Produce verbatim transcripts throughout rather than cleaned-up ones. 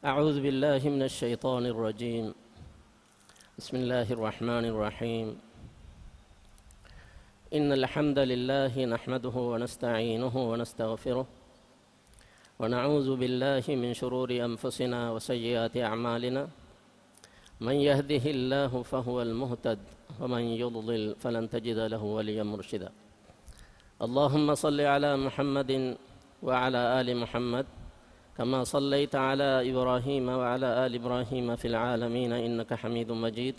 أعوذ بالله من الشيطان الرجيم. بسم الله الرحمن الرحيم. إن الحمد لله نحمده ونستعينه ونستغفره، ونعوذ بالله من شرور أنفسنا وسيئات أعمالنا. من يهده الله فهو المهتد، ومن يضلل فلن تجد له وليا مرشدا. اللهم صل على محمد وعلى آل محمد، كما صليت على إبراهيم وعلى آل إبراهيم في العالمين إنك حميد مجيد.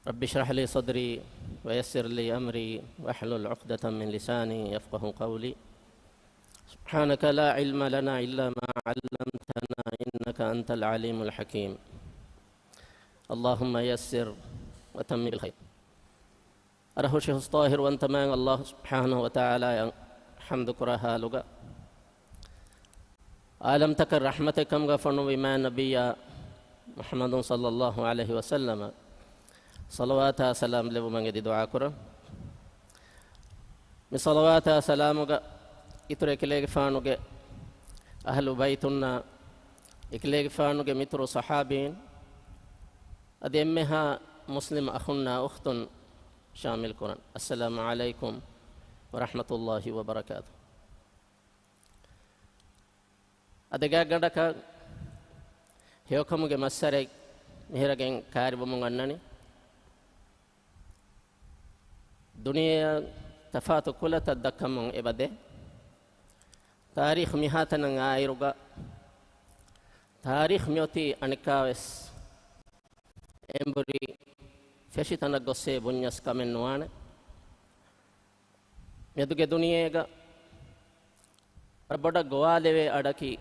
رب اشرح لي صدري ويسر لي أمري واحلل عقدة من لساني يفقه قولي. سبحانك لا علم لنا إلا ما علمتنا إنك أنت العليم الحكيم. اللهم يسر وتمم بالخير. އަރަހުށި ހުސް ޠާހިރުވަންތަ މާތް ﷲ ސުބްޙާނަހޫ ވަތަޢާލާއަށް ޙަމްދު ކުރާ ޙާލުގަ، ޢާލަމްތަކަށް ރަޙްމަތެއް ކަމުގަ ފޮނުވި މާތް ނަބިއްޔާ މުޙައްމަދު ޞައްލައްލާހު ޢަލައިހި ވަސައްލަމަށް ޞަލަވާތާ ސަލާމް ލެއްވުމަށް އެދި ދުޢާ ކުރަން. މި ޞަލަވާތާ ސަލާމުގަ އިތުރު އެކަލޭގެފާނުގެ އަހްލު ބައިތުންނާ، އެކަލޭގެފާނުގެ މިތުރު ޞަޙާބީން، އަދި އެންމެހާ މުސްލިމް އަޚުންނާ އުޚްތުން ޝާމިލް ކުރަން. އައްސަލާމު ޢަލައިކުމް ވަރަޙްމަތުﷲ ވަބަރަކާތުހު. އަދި ގާތްގަނޑަކަށް ހެޔޮކަމުގެ މައްސަރެއް މިހިރަގެން ކާރިވަމުން އަންނަނީ. ދުނިޔެއަށް ތަފާތު ކުލަތައް ދައްކަމުން އެބަދޭ. ތާރީޚް މިހާތަނަށް އާއިރުގަ، ތާރީޚް މިއޮތީ އަނެއްކާވެސް އެނބުރި ފެށި ތަނަށް ގޮއްސޭ ބުންޏަސް ކަމެއް ނުވާނެ. މެދުގެ ދުނިޔޭގަ ވަރަށް ބޮޑަށް ގޮވާލެވޭ އަޑަކީ،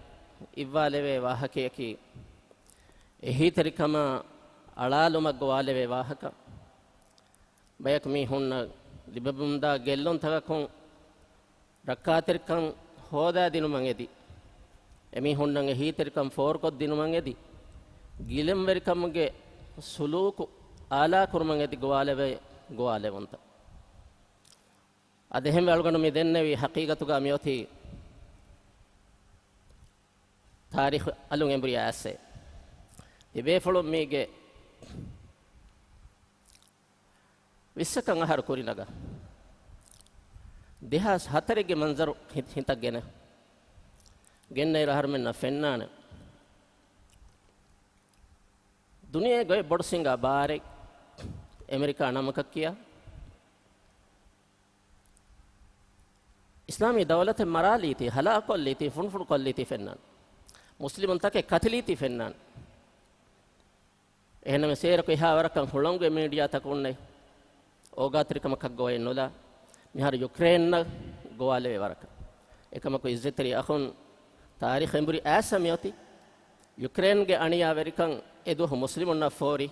އިއްވާލެވޭ ވާހަކަޔަކީ، އެހީތެރިކަމާ އަޅާލުމަށް ގޮވާލެވޭ ވާހަކަ. ބަޔަކު މީހުންނަށް ލިބެމުންދާ ގެއްލުންތަކަކުން ރައްކާތެރިކަން ހޯދާދިނުމަށް އެދި، އެމީހުންނަށް އެހީތެރިކަން ފޯރުކޮށްދިނުމަށް އެދި، ގިލަންވެރިކަމުގެ ސުލޫކު އާލާކުރުމަށް އެދި ގޮވާލެވޭ ގޮވާލެވުންތައް. އަދި އެހެންވެ އަޅުގަނޑު މި ދެންނެވީ ޙަޤީޤަތުގަ މިއޮތީ ތާރީޚު އަލުން އެނބުރި އައިސް. ތިބޭފުޅުން މީގެ ވިއްސަކަށް އަހަރު ކުރިނަގަ، ދެހާސް ހަތަރެއްގެ މަންޒަރު ހި-، ހިތަށް ގެނެ، ގެންނައިރު އަހަރުމެންނަށް ފެންނާނެ. ދުނިޔޭގަ އޮތް ބޮޑު ސިނގާ ބާރެއް އެމެރިކާ ނަމަކަށް ކިޔާ، އިސްލާމީ ދައުލަތެއް މަރާލީތީ، ހަލާކުކޮށްލީތީ، ފުނޑުފުނޑު ކޮށްލީތީ ފެންނާނެ. މުސްލިމުންތަކެއް ކަތިލީތީ ފެންނާނެ. އެހެންނަމަ ސޭރަކު އެހާވަރަކަށް ހުޅަނގުވެ މީޑިއާތަކުންނެއް އޯގާތެރިކަމަކަށް ގޮވައެއް ނުލާ. މިހާރު ޔުކްރޭންއަށް ގޮވާލެވޭ ވަރަކަށް. އެކަމަކު އިއްޒަތްތެރި އަޚުން، ތާރީޚް އެނބުރި އައިސް މިއޮތީ. ޔުކްރޭންގެ އަނިޔާވެރިކަން އެދުވަހު މުސްލިމުންނަށް ފޯރި.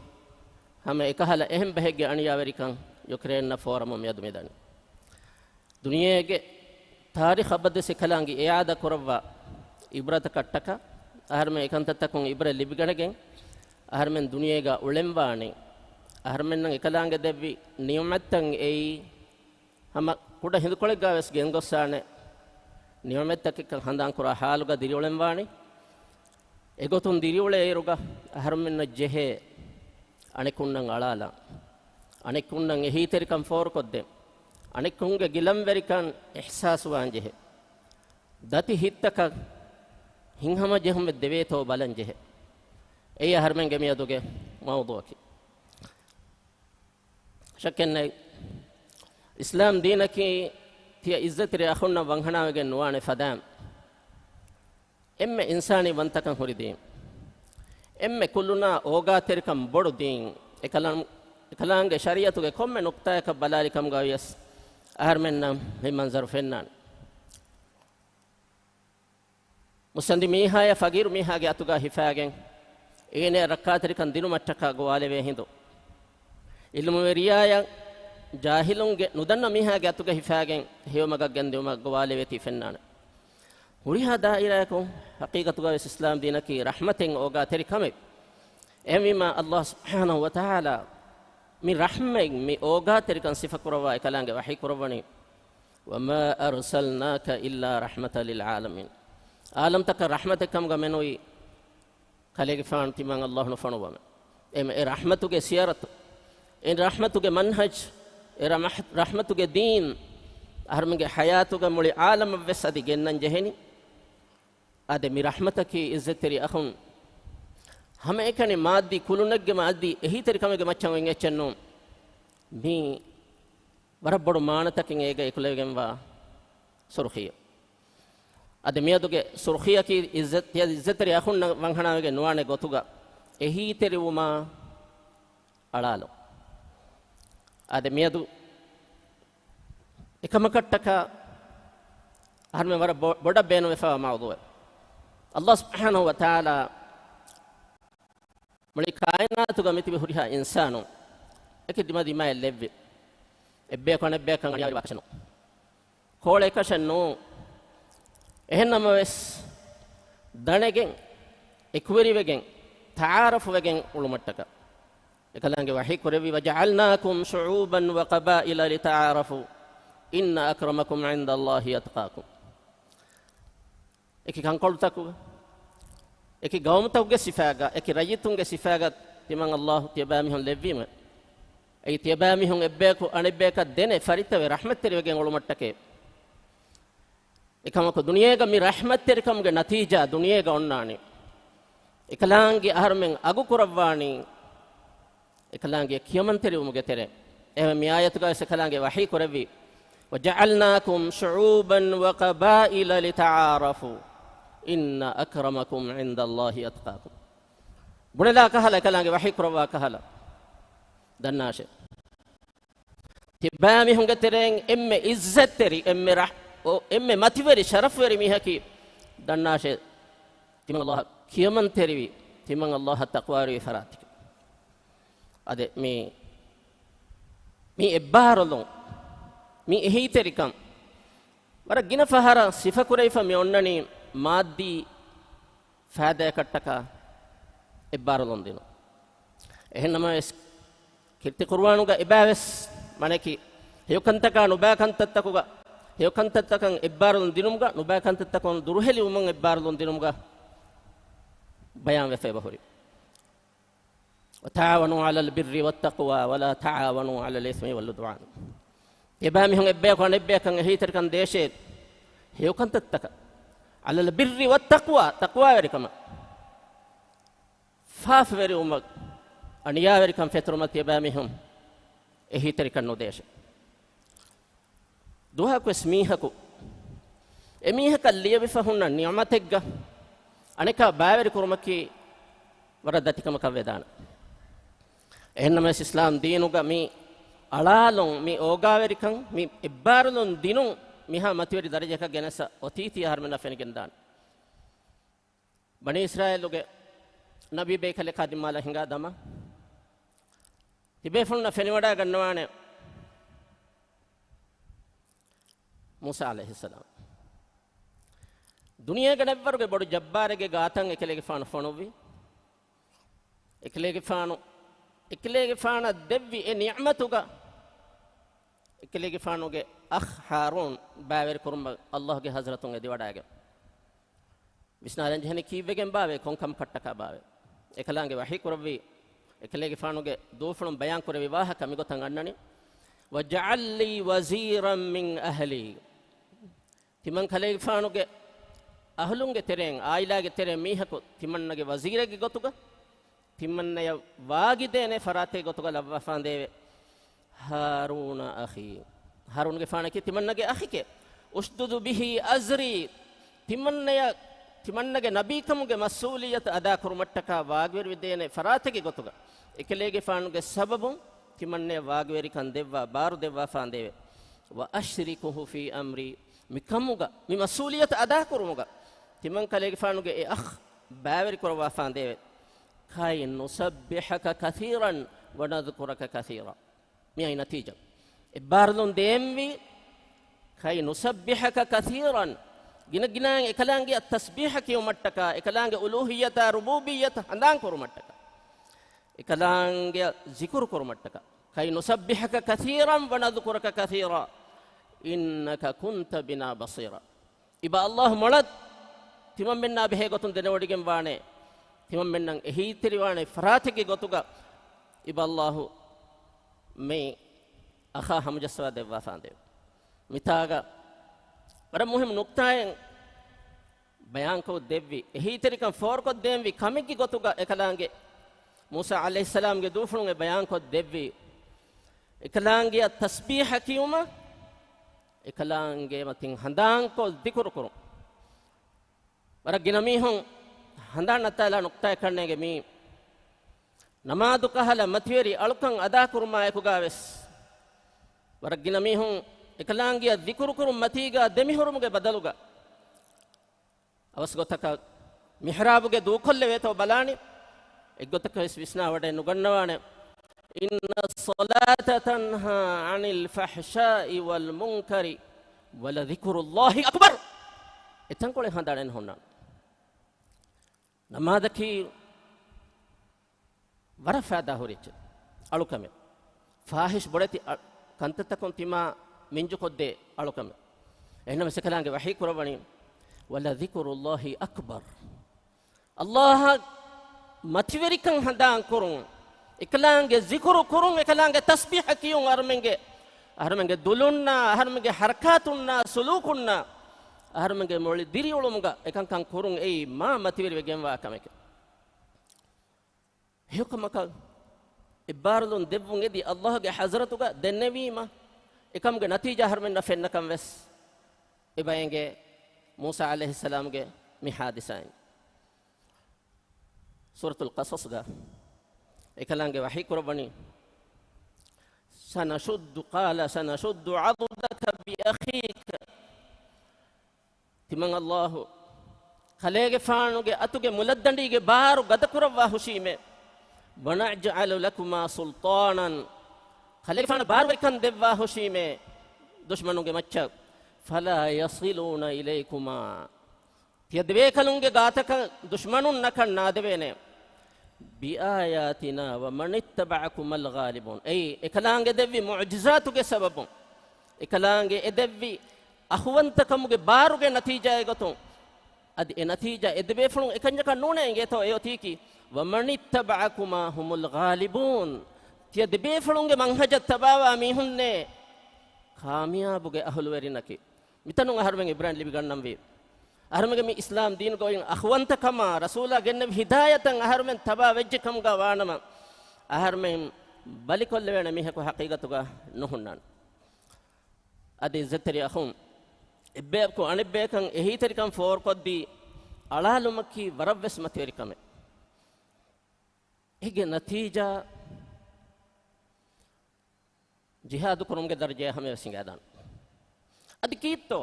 ހަމަ އެކަހަލަ އެހެން ބަހެއްގެ އަނިޔާވެރިކަން ޔުކްރޭންއަށް ފޯރަމުން މިއަދު މިދަނީ. ދުނިޔޭގެ ތާރީޚް އަބަދުވެސް އެކަލާނގެ އިއާދަ ކުރައްވާ އިބްރަތަކަށްޓަކާ، އަހަރުމެން އެކަންތައްތަކުން އިބްރަތް ލިބިގަނެގެން، އަހަރުމެން ދުނިޔޭގަ އުޅެންވާނީ. އަހަރުމެންނަށް އެކަލާނގެ ދެއްވި ނިޢުމަތްތައް އެއީ، ހަމަ ކުޑަ ހިނދުކޮޅެއްގަ ވެސް ގެންގޮއްސާނެ ނިޢުމަތްތަކެއްކަން ހަނދާންކުރާ ޙާލުގަ ދިރިއުޅެންވާނީ. އެގޮތުން ދިރިއުޅޭއިރުގަ އަހަރުމެންނަށް ޖެހޭ އަނެކުންނަށް އަޅާލާން، އަނެކުންނަށް އެހީތެރިކަން ފޯރުކޮށްދޭން، އަނެކުންގެ ގިލަންވެރިކަން އިޙްސާސްވާން ޖެހޭ، ދަތި ހިތްތަކަށް ހިތްހަމަޖެހުމެއް ދެވޭތޯ ބަލަން ޖެހޭ. އެއީ އަހަރުމެންގެ މިއަދުގެ މައުޟޫޢަކީ. ޝައްކެއްނެތް، އިސްލާމް ދީނަކީ ތިޔަ އިއްޒަތްތެރި އަޚުންނަށް ވަންހަނާވެގެން ނުވާނެ ފަދައިން، އެންމެ އިންސާނީ ވަންތަކަން ހުރި ދީން، އެންމެ ކުލުނާ އޯގާތެރިކަން ބޮޑު ދީން، އެކަލާނގެ ޝަރީޢަތުގެ ކޮންމެ ނުކްތާއަކަށް ބަލާލި ކަމުގަ ވިޔަސް އަހަރުމެންނަށް މި މަންޒަރު ފެންނާނެ. މުއްސަނދި މީހާޔާ ފަގީރު މީހާގެ އަތުގަ ހިފާގެން، އޭނަޔަށް ރައްކާތެރިކަން ދިނުމަށްޓަކާ ގޮވާލެވޭ ހިނދު، ޢިލްމުވެރިޔާޔަށް ޖާހިލުންގެ ނުދަންނަ މީހާގެ އަތުގަ ހިފާގެން ހެޔޮމަގަށް ގެންދިއުމަށް ގޮވާލެވޭތީ ފެންނާނެ. ހުރިހާ ދާއިރާއަކު ޙަޤީޤަތުގަ ވެސް އިސްލާމް ދީނަކީ ރަޙްމަތެއް އޯގާތެރި ކަމެއް. އެހެންވީމާ، ﷲ ސުބްޙާނަހޫ ވަތަޢާލާ މި ރަޙްމަތް، މި އޯގާތެރިކަން ސިފަކުރައްވާ އެކަލާނގެ ވަޙީ ކުރައްވަނީ، "وما أرسلناك إلا رحمة للعالمين." ޢާލަމްތަކަށް ރަޙްމަތެއް ކަމުގަ މެނުވީ ކަލޭގެފާނު ތިމަން އައްލާހު ނުފޮނުވަމެ. އެމަ އެ ރަޙްމަތުގެ ސިޔަރަތު، އެ ރަޙްމަތުގެ މަންހަޖް، އެ ރަމަޙް-، ރަޙްމަތުގެ ދީން، އަހަރުމެންގެ ޙަޔާތުގަ މުޅި ޢާލަމަށްވެސް އަދި ގެންނަން ޖެހެނީ. އާދެ، މި ރަޙްމަތަކީ އިއްޒަތްތެރި އަޚުން، ހަމައެކަނި މާއްދީ ކުލުނެއްގެ މާއްދީ އެހީތެރިކަމެއްގެ މައްޗަށް އޮތް އެއްޗެއް ނޫން. މީ ވަރަށް ބޮޑު މާނަތަކެއް އޭގަ އެކުލެވިގެންވާ ސުރުޚީއެއް. އަދި މިއަދުގެ ސުރުޚީއަކީ އިއްޒަތް-، ތިޔަ އިއްޒަތްތެރި އަޚުންނަށް ވަންހަނާވެގެން ނުވާނެ ގޮތުގަ އެހީތެރިވުމާ އަޅާލުން. އާދެ، މިއަދު އެކަމަކަށްޓަކާ އަހަރުމެން ވަރަށް ބޮ-، ބޮޑަށް ބޭނުންވެފައިވާ މައުޟޫޢެއް. އައްލާހު ސުބްޙާނަހު ވަތަޢާލާ މުޅި ކާއިނާތުގަ މިތިބި ހުރިހާ އިންސާނުން އެކި ދިމަ ދިމާއަށް ލެއްވި. އެއްބަޔަކު އަނެއްބަޔަކަށް އަނިޔާވެރިވާކަށެއް ނޫން. ކޯޅައެކަށެއް ނޫން. އެހެންނަމަވެސް، ދަނެގެން، އެކުވެރިވެގެން، ތަޢާރަފުވެގެން އުޅުމަށްޓަކާ އެކަލާނގެ ވަޙީ ކުރެއްވި، وَجَعَلْنَاكُمْ شُعُوبًا وَقَبَائِلَ لِتَعَارَفُوا إِنَّ أَكْرَمَكُمْ عِندَ اللَّهِ أَتْقَاكُمْ. އެކި ކަންކޮޅުތަކުގަ، އެކި ގައުމުތަކުގެ ސިފާގަ، އެކި ރައްޔިތުންގެ ސިފާގަ ތިމަން އައްލާހު ތިޔަބައިމީހުން ލެއްވީމަ، އެއީ ތިޔަބައިމީހުން އެއްބަޔަކު އަނެއްބަޔަކަށް ދެނެ ފަރިތަވެ ރަޙްމަތްތެރިވެގެން އުޅުމަށްޓަކައި. އެކަމަކު، ދުނިޔޭގަ މި ރަޙްމަތްތެރިކަމުގެ ނަތީޖާ ދުނިޔޭގަ އޮންނާނީ އެކަލާނގެ އަހަރުމެން އަގުކުރައްވާނީ އެކަލާނގެ ކިޔަމަންތެރިވުމުގެ ތެރޭ. އެހެން މި އާޔަތުގައި އެކަލާނގެ ވަޙީ ކުރެއްވި، وَجَعَلْنَاكُمْ شُعُوبًا وَقَبَائِلَ لِتَعَارَفُوا إِنَّ أَكْرَمَكُمْ عِندَ اللَّهِ أَتْقَاكُمْ. ބުނެލާ ކަހަލަ، އެކަލާނގެ ވަޙީ ކުރައްވާ ކަހަލަ ދަންނާށޭ. ތިބާމީހުންގެ ތެރެއިން އެންމެ އިއްޒަތްތެރި، އެންމެ ރަޙް-، އޮ، އެންމެ މަތިވެރި، ޝަރަފުވެރި މީހަކީ ދަންނާށޭ، ތިމަން އައްލާހަށް ކިޔަމަންތެރިވި، ތިމަން އައްލާހަށް ތަޤްވާވެރިވި ފަރާތެކޭ. އާދެ، މި، މި އެއްބާރުލުން، މި އެހީތެރިކަން ވަރަށް ގިނަ ފަހަރަށް ސިފަކުރެވިފަ މި އޮންނަނީ މާއްދީ ފާއިދާއަކަށްޓަކާ އެއްބާރުލުން ދިނުން. އެހެންނަމަވެސް، ކީރިތި ޤުރުއާނުގަ އެބައިވެސް މަނަކީ، ހެޔޮކަންތަކާ ނުބައި ކަންތައްތަކުގަ، ހެޔޮކަންތައްތަކަށް އެއްބާރުލުން ދިނުމުގަ، ނުބައި ކަންތައްތަކުން ދުރުހެލިވުމުން އެއްބާރުލުން ދިނުމުގަ ބަޔާންވެފަ އެބަހުރި. وَتَعَاوَنُوا عَلَى الْبِرِّ وَالتَّقْوَى وَلَا تَعَاوَنُوا عَلَى الْإِثْمِ وَالْعُدْوَانِ. ތިބާމީހުން އެއްބަޔަކު އަނެއްބަޔަކަށް އެހީތެރިކަން ދޭށޭ، ހެޔޮކަންތައްތަކަށް، على البر والتقوى، ތަޤްވާވެރިކަމަށް. ފާފަވެރިވުމަށް، އަނިޔާވެރިކަން ފެތުރުމަށް ތިޔަބައިމީހުން އެހީތެރިކަން ނުދޭށެ. ދުވަހަކުވެސް މީހަކު އެމީހަކަށް ލިޔެވިފަ ހުންނަ ނިޢުމަތެއްގަ އަނެކާ ބައިވެރިކުރުމަކީ ވަރަށް ދަތިކަމަކަށް ވެދާނެ. އެހެންނަމަވެސް، އިސްލާމް ދީނުގަ މި އަޅާލުން، މި އޯގާވެރިކަން، މި އެއްބާރުލުން ދިނުން މިހާ މަތިވެރި ދަރަޖައަކަށް ގެނެސް އޮތީތީ އަހަރުމެންނަށް ފެނިގެންދާނެ. ބަނީ އިސްރާއީލުގެ ނަބީ ބޭކަލަކާ ދިމާލަށް ހިނގާ ދަމާ، ތިބޭފުޅުންނަށް ފެނިވަޑައިގަންނަވާނެ މޫސާ ޢަލައިހިއްސަލާމް. ދުނިޔޭގަ ނެއްވަރުގެ ބޮޑު ޖައްބާރެއްގެ ގާތަށް އެކަލޭގެފާނު ފޮނުއްވި. އެކަލޭގެފާނު، އެކަލޭގެފާނަށް ދެއްވި އެ ނިޢުމަތުގަ އެކަލޭގެފާނުގެ އަޚް ހާރޫން ބައިވެރިކުރުމަށް އައްލާހުގެ ޙަޟްރަތުން އެދިވަޑައިގެން ވިސްނާލަން ޖެހެނީ ކީއްވެގެން ބާވޭ، ކޮން ކަމަކަށްޓަކާ ބާވޭ. އެކަލާނގެ ވަޙީ ކުރެއްވި، އެކަލޭގެފާނުގެ ދޫފުޅުން ބަޔާން ކުރެއްވި ވާހަކަ މިގޮތަށް އަންނަނީ، واجعل لي وزيرا من أهلي. ތިމަން ކަލޭގެފާނުގެ އަހުލުންގެ ތެރެއިން، އާއިލާގެ ތެރެއިން މީހަކު ތިމަންނަގެ ވަޒީރެއްގެ ގޮތުގަ، ތިމަންނަޔަށް ވާގިދޭނެ ފަރާތެއް ގޮތުގަ ލައްވާފާނދޭވެ. هارون أخي. ހާރޫނުގެފާނަކީ ތިމަންނަގެ އަޚެކޭ. أشدد به أزري. ތިމަންނަޔަށް، ތިމަންނަގެ ނަބީކަމުގެ މަސްއޫލިއްޔަތު އަދާކުރުމަށްޓަކާ ވާގިވެރިވެދޭނެ ފަރާތެއްގެ ގޮތުގަ، އެކަލޭގެފާނުގެ ސަބަބުން ތިމަންނަޔަށް ވާގިވެރިކަން ދެއްވާ، ބާރު ދެއްވާފާނދޭވެ. وأشركه في أمري. މިކަމުގަ، މި މަސްއޫލިއްޔަތު އަދާކުރުމުގަ، ތިމަން ކަލޭގެފާނުގެ އެ އަޚް ބައިވެރިކުރައްވާފާނދޭވެ. كي نسبحك كثيرا ونذكرك كثيرا. މިއާއި ނަތީޖާ. އެއްބާރުލުން ދޭންވީ، كي نسبحك كثيرا. ގިނަ ގިނައިން އެކަލާނގެއަށް ތަސްބީޙަ ކިޔުމަށްޓަކާ، އެކަލާނގެ އުލޫހިއްޔަތާ ރުބޫބިއްޔަތަށް ހަނދާން ކުރުމަށްޓަކާ، އެކަލާނގެއަށް ޒިކުރު ކުރުމަށްޓަކާ. كي نسبحك كثيرا ونذكرك كثيرا إنك كنت بنا بصيرا. އިބަ އައްލާހު މޮޅަށް ތިމަންމެންނާ ބެހޭ ގޮތުން ދެނެވޮޑިގެން ވާނެ. ތިމަންމެންނަށް އެހީތެރިވާނެ ފަރާތެއްގެ ގޮތުގަ އިބަ ﷲ މި އަޚާ ހަމަޖައްސަވާ ދެއްވާފާނދޭ. މިތާގަ ވަރަށް މުހިއްމު ނުކްތާއެއް ބަޔާންކޮށް ދެއްވި، އެހީތެރިކަން ފޯރުކޮށްދޭންވީ ކަމެއްގެ ގޮތުގަ އެކަލާނގެ މޫސާ ޢަލައިހިއްސަލާމްގެ ދޫފުޅުން އެ ބަޔާންކޮށް ދެއްވީ، އެކަލާނގެއަށް ތަސްބީޙަ ކިޔުމަށް، އެކަލާނގެ މަތިން ހަނދާންކޮށް ޛިކުރު ކުރުން. ވަރަށް ގިނަ މީހުން ހަނދާން ނައްތާލާ ނުކްތާއެއް ކަންނޭނގެ މީ. ނަމާދު ކަހަލަ މަތިވެރި އަޅުކަން އަދާކުރުމާއެކުގާވެސް ވަރަށް ގިނަ މީހުން އެކަލާނގެއަށް ޛިކުރު ކުރުން މަތީގާ ދެމިހުރުމުގެ ބަދަލުގަ އަވަސް ގޮތަކަށް މިޙްރާބުގެ ދޫކޮށްލެވޭތޯ ބަލާނެ، އެއްގޮތަކަށް ވެސް ވިސްނާވަޑައެއް ނުގަންނަވާނެ. إن الصلاة تنهى عن الفحشاء والمنكر ولذكر الله أكبر. އެތަންކޮޅެއް ހަނދާނެއް ނުހުންނާނެ. ނަމާދަކީ ވަރަށް ފައިދާ ހުރި އެއްޗެއް، އަޅުކަމެއް. ފާޙިޝް ބޮޑެތި އަ-، ކަންތައްތަކުން ތިމާ މިންޖުކޮށްދޭ އަޅުކަމެއް. އެހެންނަމަވެސް އެކަލާނގެ ވަޙީ ކުރައްވަނީ، ولذكر الله أكبر. ﷲ އަށް މަތިވެރިކަން ހަނދާން ކުރުން، އެކަލާނގެ ޒިކުރު ކުރުން، އެކަލާނގެ ތަސްބީޙަ ކިޔުން، އަހަރުމެންގެ، އަހަރުމެންގެ ދުލުންނާ، އަހަރުމެންގެ ޙަރަކާތުންނާ، ސުލޫކުންނާ، އަހަރުމެންގެ މުޅި ދިރިއުޅުމުގަ އެކަންކަން ކުރުން އެއީ މާ މަތިވެރިވެގެންވާ ކަމެކެ. ހެޔޮކަމަކަށް އެއްބާރުލުން ދެއްވުން އެދި ﷲ ގެ ޙަޟްރަތުގަ ދެންނެވީމަ، އެކަމުގެ ނަތީޖާ އަހަރުމެންނަށް ފެންނަކަން ވެސް އެބައެނގޭ މޫސާ ޢަލައިހިއްސަލާމްގެ މި ޙާދިސާއިން. ސޫރަތުލް ޤަޞަޞްގަ އެކަލާނގެ ވަޙީ ކުރައްވަނީ، سنشد، قال سنشد عضدك بأخيك. ތިމަން ﷲ ކަލޭގެފާނުގެ އަތުގެ މުލައްދަނޑީގެ ބާރު ގަދަކުރައްވާ ހުށީމޭ. ونجعل لكما سلطانا، ކަލޭގެފާނަށް ބާރުވެރިކަން ދެއްވާ ހުށީމޭ ދުޝްމަނުންގެ މައްޗަށް. فلا يصلون إليكما، ތިޔަ ދެބޭކަލުންގެ ގާތަކަށް ދުޝްމަނުންނަކަށް ނާދެވޭނެ. بآياتنا ومن اتبعكما الغالبون. އެއީ، އެކަލާނގެ ދެއްވި މުޢުޖިޒާތުގެ ސަބަބުން، އެކަލާނގެ އެ ދެއްވި އަޚުވަންތަކަމުގެ ބާރުގެ ނަތީޖާއެއް ގޮތުން، އަދި އެ ނަތީޖާ އެ ދެބޭފުޅުން އެކަންޏަކަށް ނޫނޭ އިނގޭތޯ އެއޮތީކީ، ومن اتبعكما هم الغالبون. ތިޔަ ދެބޭފުޅުންގެ މަންހަޖަށް ތަބާވާ މީހުންނޭ ކާމިޔާބުގެ އަހުލުވެރިންނަކީ. މިތަނުން އަހަރުމެން އިބްރާން ލިބިގަންނަންވީ. އަހަރުމެންގެ މި އިސްލާމް ދީނުގައި އަޚުވަންތަކަމާ، ރަސޫލާ ގެންނެވި ހިދާޔަތަށް އަހަރުމެން ތަބާ ވެއްޖެ ކަމުގަ ވާނަމަ، އަހަރުމެން ބަލިކޮށްލެވޭނެ މީހަކު ހަޤީގަތުގަ ނުހުންނާނެ. އަދި އިއްޒަތްތެރި އަޚުން، އެއްބަޔަކު އަނެއްބަޔަކަށް އެހީތެރިކަން ފޯރުކޮށްދީ އަޅާލުމަކީ ވަރަށްވެސް މަތިވެރި ކަމެއް. އޭގެ ނަތީޖާ ޖިހާދު ކުރުމުގެ ދަރަޖަޔަށް ހަމަޔަށް ވެސް ހިނގާދާނެ. އަދި ކީއްތޯ؟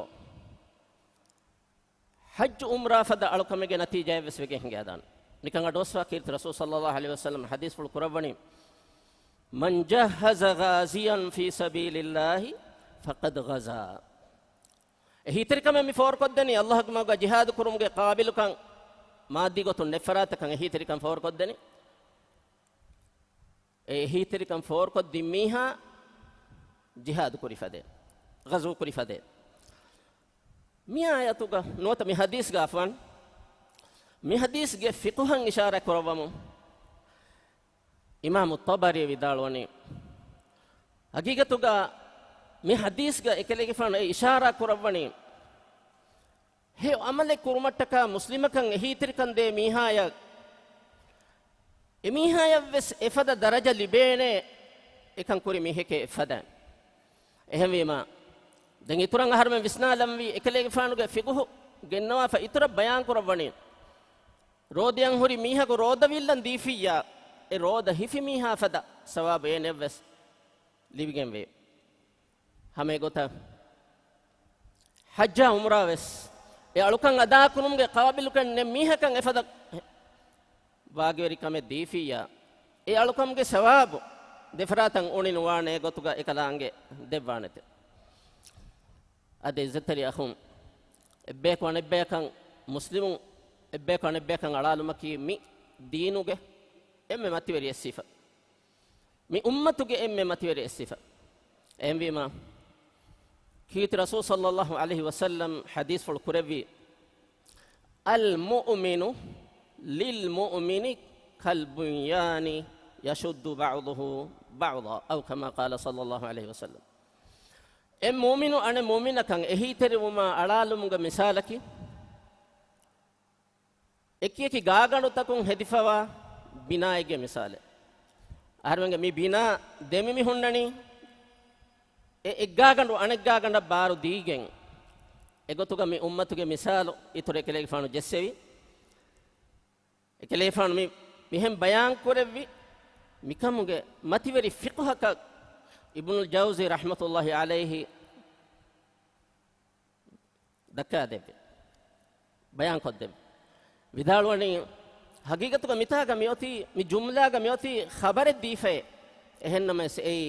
ޙައްޖު ޢުމްރާ ފަދަ އަޅުކަމެއްގެ ނަތީޖާއެއް ވެސް ވެގެން ހިނގާދާނެ. ނިކަން އަޑުއައްސަވާ ކީރިތި ރަސޫލު ޞައްލައްލާހު ޢަލައިހި ވަސައްލަމަ ޙަދީޘްފުޅު ކުރައްވަނީ، من جهز غازيا في سبيل الله فقد غزا. އެހީތެރިކަމެއް މި ފޯރުކޮށްދެނީ، ﷲގެ މަގުގަ ޖިހާދު ކުރުމުގެ ޤާބިލުކަން، މާއްދީ ގޮތުން ނެތްފަރާތަކަށް އެހީތެރިކަން ފޯރުކޮށްދެނީ. އެ އެހީތެރިކަން ފޯރުކޮށްދިން މީހާ ޖިހާދު ކުރި ފަދޭ، ޣަޒު ކުރި ފަދޭ. މި އާޔަތުގަ ނުވަތަ މި ޙަދީޘްގަ އަފްވާން، މި ޙަދީޘްގެ ފިޤުހަށް އިޝާރާތް ކުރައްވަމުން، އިމާމު ޠަބަރީ ވިދާޅުވަނީ، ޙަޤީޤަތުގަ މި ޙަދީޘްގަ އެކަލޭގެފާނު އެ އިޝާރާ ކުރައްވަނީ، ހެޔޮ ޢަމަލެއް ކުރުމަށްޓަކާ މުސްލިމަކަށް އެހީތެރިކަން ދޭ މީހާޔަށް އެމީހާޔަށްވެސް އެފަދަ ދަރަޖަ ލިބޭނެ، އެކަން ކުރި މީހެކޭ އެއްފަދައިން. އެހެންވީމަ، ދެން އިތުރަށް އަހަރުމެން ވިސްނާލަންވީ، އެކަލޭގެފާނުގެ ފިޤުހު ގެންނަވާފަ އިތުރަށް ބަޔާން ކުރައްވަނީ، ރޯދަޔަށް ހުރި މީހަކު ރޯދަވިއްލަން ދީފިއްޔާ، އެ ރޯދަ ހިފި މީހާ ފަދަ ސަވާބު އޭނަޔަށްވެސް ލިބިގެންވޭ. ހަމަ އެގޮތަށް ޙައްޖާ ޢުމްރާ ވެސް އެ އަޅުކަން އަދާކުރުމުގެ ޤާބިލުކަން ނެތް މީހަކަށް އެފަދަ ވާގިވެރިކަމެއް ދީފިއްޔާ، އެ އަޅުކަމުގެ ސަވާބު ދެފަރާތަށް އުނި ނުވާނެ ގޮތުގަ އެކަލާނގެ ދެއްވާނެތެ. އަދި އިއްޒަތްތެރި އަޚުން، އެއްބަޔަކު އަނެއްބަޔަކަށް މުސްލިމުން އެއްބަޔަކު އަނެއްބަޔަކަށް އަޅާލުމަކީ މި ދީނުގެ އެންމެ މަތިވެރި އެއް ސިފަ. މި އުއްމަތުގެ އެންމެ މަތިވެރި އެއް ސިފަ. އެހެންވީމަ، ކީރިތި ރަސޫލު ޞައްލައްލާހު ޢަލައިހި ވަސައްލަމް ޙަދީޘްފުޅު ކުރެއްވީ، المؤمن للمؤمن كالبنيان يشد بعضه بعضا، أو كما قال صلى الله عليه وسلم. އެއް މުއުމިނު އަނެއް މުއުމިނަކަށް އެހީތެރިވުމާ އަޅާލުމުގެ މިސާލަކީ، އެކިއެކި ގާގަނޑުތަކުން ހެދިފަވާ ބިނާއެއްގެ މިސާލެއް. އަހަރުމެންގެ މި ބިނާ ދެމި މި ހުންނަނީ، އެ އެއްގާގަނޑު އަނެއްގާގަނޑަށް ބާރު ދީގެން، އެގޮތުގަ މި އުއްމަތުގެ މިސާލު އިތުރު އެކަލޭގެފާނު ޖެއްސެވި. އެކަލޭފާނު މި މިހެން ބަޔާން ކުރެއްވި، މިކަމުގެ މަތިވެރި ފިޤުހަކަށް އިބްނުލް ޖައުޒީ ރަޙްމަތުﷲ ޢަލައިހި ދައްކާދެއްވި، ބަޔާންކޮށްދެއްވި. ވިދާޅުވަނީ، ހަގީގަތުގަ މިތާގަ މިއޮތީ، މި ޖުމްލާގަ މިއޮތީ ޚަބަރެއް ދީފައޭ. އެހެންނަމަވެސް އެއީ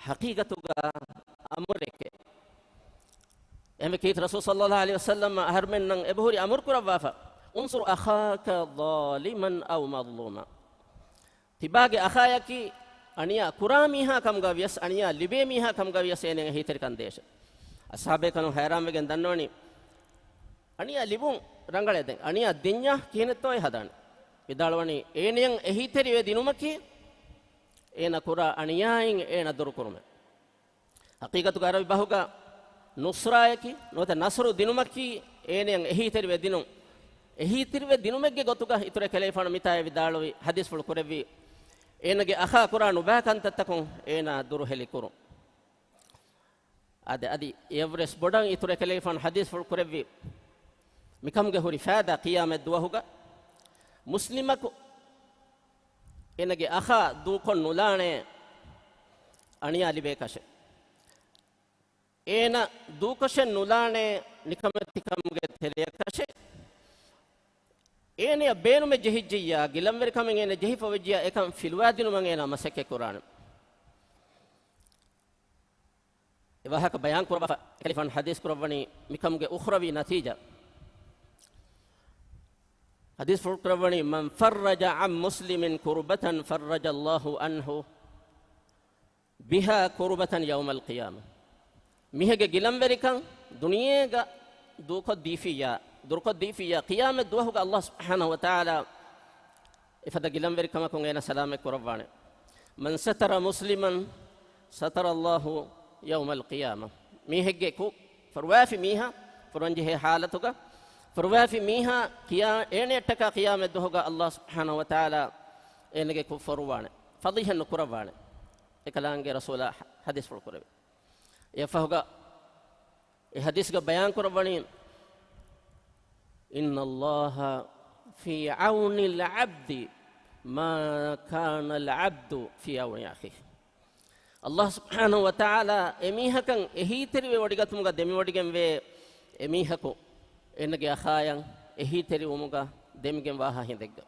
ޙަޤީގަތުގަ އަމުރެކޭ. އެހެންވެ ކީރިތި ރަސޫލު ޞައްލައްލާހު ޢަލައިހި ވަސައްލަމް އަހަރުމެންނަށް އެބަހުރި އަމުރު ކުރައްވާފަ، انصر أخاك ظالما أو مظلوما. ތިބާގެ އަޚާޔަކީ އަނިޔާ ކުރާ މީހާ ކަމުގަ ވިޔަސް، އަނިޔާ ލިބޭ މީހާ ކަމުގަ ވިޔަސް އޭނައަށް އެހީތެރިކަން ދޭށޭ. އަޞްޙާބޭކަލުން ހައިރާންވެގެން ދަންނަވަނީ، އަނިޔާ ލިބުން ރަނގަޅޭ، ދެން އަނިޔާ ދިންޏާ ކިހިނެއްތޯއޭ ހަދާނެ؟ ވިދާޅުވަނީ، އޭނައަށް އެހީތެރިވެ ދިނުމަކީ، އޭނަ ކުރާ އަނިޔާއިން އޭނަ ދުރުކުރުމޭ. ޙަޤީޤަތުގަ ޢަރަބި ބަހުގަ ނުޞްރާޔަކީ، ނުވަތަ ނަޞްރު ދިނުމަކީ އޭނައަށް އެހީތެރިވެ ދިނުން. އެހީތެރިވެ ދިނުމެއްގެ ގޮތުގަ އިތުރު އެކަލޭފާނު މިތާއޭ ވިދާޅުވި ޙަދީޘްފުޅު ކުރެއްވީ، އޭނަގެ އަޚާ ކުރާ ނުބައި ކަންތައްތަކުން އޭނާ ދުރުހެލި ކުރުން. އާދެ، އަދި އެއަށްވުރެސް ބޮޑަށް އިތުރު އެކަލޭފާނު ޙަދީޘްފުޅު ކުރެއްވި، މިކަމުގެ ހުރި ފައިދާ ޤިޔާމަތް ދުވަހުގަ މުސްލިމަކު އޭނަގެ އަޚާ ދޫކޮށް ނުލާނޭ އަނިޔާ ލިބޭކަށެއް. އޭނަ ދޫކޮށެއް ނުލާނޭ ނިކަމެތިކަމުގެ ތެރެއަކަށެއް. އޭނަޔަށް ބޭނުމެއް ޖެހިއްޖެއްޔާ، ގިލަންވެރިކަމެއް އޭނަ ޖެހިފަ ވެއްޖިޔާ، އެކަން ފިލުވާދިނުމަށް އޭނާ މަސައްކަތް ކުރާނެ. އެ ވާހަކަ ބަޔާން ކުރައްވާފަ، އެކަލޭފާނު ޙަދީޘް ކުރައްވަނީ މިކަމުގެ އުޚްރަވީ ނަތީޖާ. ޙަދީޘްފުޅު ކުރައްވަނީ، من فرج عن مسلم كربة فرج الله عنه بها كربة يوم القيامة. މީހެއްގެ ގިލަންވެރިކަން ދުނިޔޭގަ ދޫކޮށްދީފިއްޔާ، ދުރުކޮށްދީފިއްޔާ، ޤިޔާމަތް ދުވަހުގަ ﷲ ސުބްޙާނަހޫ ވަތަޢާލާ އެފަދަ ގިލަންވެރިކަމަކުން އޭނަ ސަލާމަތް ކުރައްވާނެ. من ستر مسلما ستر الله يوم القيامة. މީހެއްގެ ކުށް ފޮރުވާފި މީހާ، ފޮރުވަންޖެހޭ ޙާލަތުގަ ފޮރުވާފި މީހާ ކިޔާ، އޭނައަށްޓަކާ ޤިޔާމަތް ދުވަހުގަ ﷲ ސުބްޙާނަހޫ ވަތަޢާލާ އޭނަގެ ކުށް ފޮރުވާނެ، ފަޟީޙަތް ނުކުރައްވާނެ. އެކަލާނގެ ރަސޫލާ ޙަދީޘްފުޅު ކުރެވި. އެއަށްފަހުގަ އެ ޙަދީޘްގަ ބަޔާން ކުރައްވަނީ، إن الله في عون العبد ما كان العبد في عون أخيه. ﷲ ސުބްޙާނަހޫ ވަތަޢާލާ އެމީހަކަށް އެހީތެރިވެ ވޮޑިގަތުމުގަ ދެމިވޮޑިގެންވޭ، އެމީހަކު އޭނަގެ އަޚާޔަށް އެހީތެރިވުމުގަ ދެމިގެން ވާހާ ހިނދެއްގަ.